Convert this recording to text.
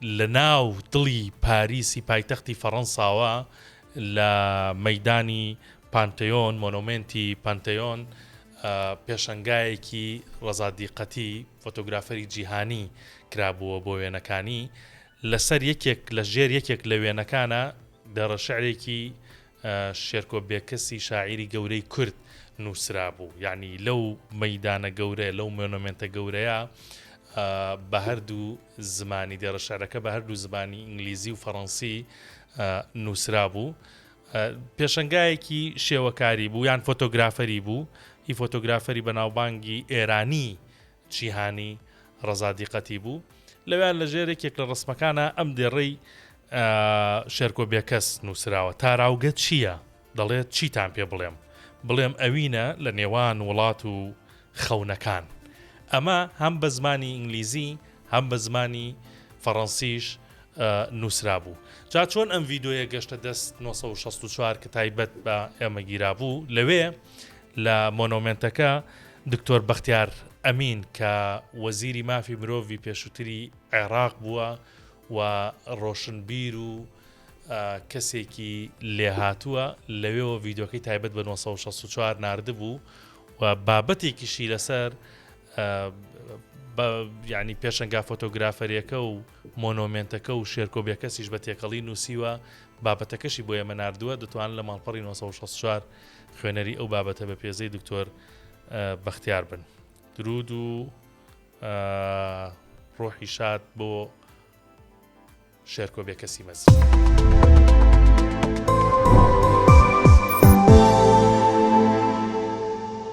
لە ناو دڵی پاریسی پایتەختی فەڕەنساوە لە مەیدانی پانتێۆن، مۆنۆمێنتی پانتێۆن، پێشەنگایەکی ڕەزا دیقەتی، فۆتۆگرافەری جیهانی کرابووە بۆ وێنەکانی، لەسەر یەکێک لە ژێر یەکێک لە وێنەکانە دێڕە شعرێکی شێرکۆ بێکەسی شاعیری گەورەی کورد نووسرابوو یعنی لەو مەیدانە گەورەیە لەو مۆنۆمێنتە گەورەیە بە هەردوو زمانی دێڕە شعرەکە بە هەردوو زمانی ئینگلیزی و فەڕەنسی نووسرابوو پێشەنگایەکی شێوەکاری بوو یان فۆتۆگرافەری بوو ئی فۆتۆگرافەری بەناوبانگی ئێرانی جیهانی ڕەزا دیقەتی بوو لەویان لە ژێر یەکێک لە ڕسمەکانە ئەم دێڕەی شێرکۆ بێکەس نووسراوە تاراوگە چییە؟ دەڵێت چیتان پێ بڵێم؟ بڵێم ئەوینە لە نێوان وڵات و خەونەکان. ئەمە هەم بە زمانی ئینگلیزی هەم بە زمانی فەڕەنسیش نووسرابوو. جا چۆن ئەم ڤیدۆیە گەشتە دەست 964 کە تایبەت بە ئێمە گیرابوو لەوێ لە مۆنۆمێنتەکە دکتۆر بەختیار ئەمین کە وەزیری مافی مرۆڤی پێشووتری عێراق بووە و ڕۆشنبیر و کەسێکی لێهاتووە لەوێوە ڤیدۆکەی تایبەت بە 964 ناردبوو و بابەتێکیشی لەسەر ینی پێشنگا فۆتۆگرافەریەکە و مۆنۆمێنتەکە و شێرکۆ بێکەسیش بە تێکەڵی نووسیوە بابەتەکەشی بۆ ئێمە نردووە دەتوان لە ماڵپەڕی 964 خوێنەری ئەو بابەتە بە پێزەی دکتۆر بەختیار بن درود و ڕۆحی شاد بۆ شێرکۆ بێکەسی مەزن.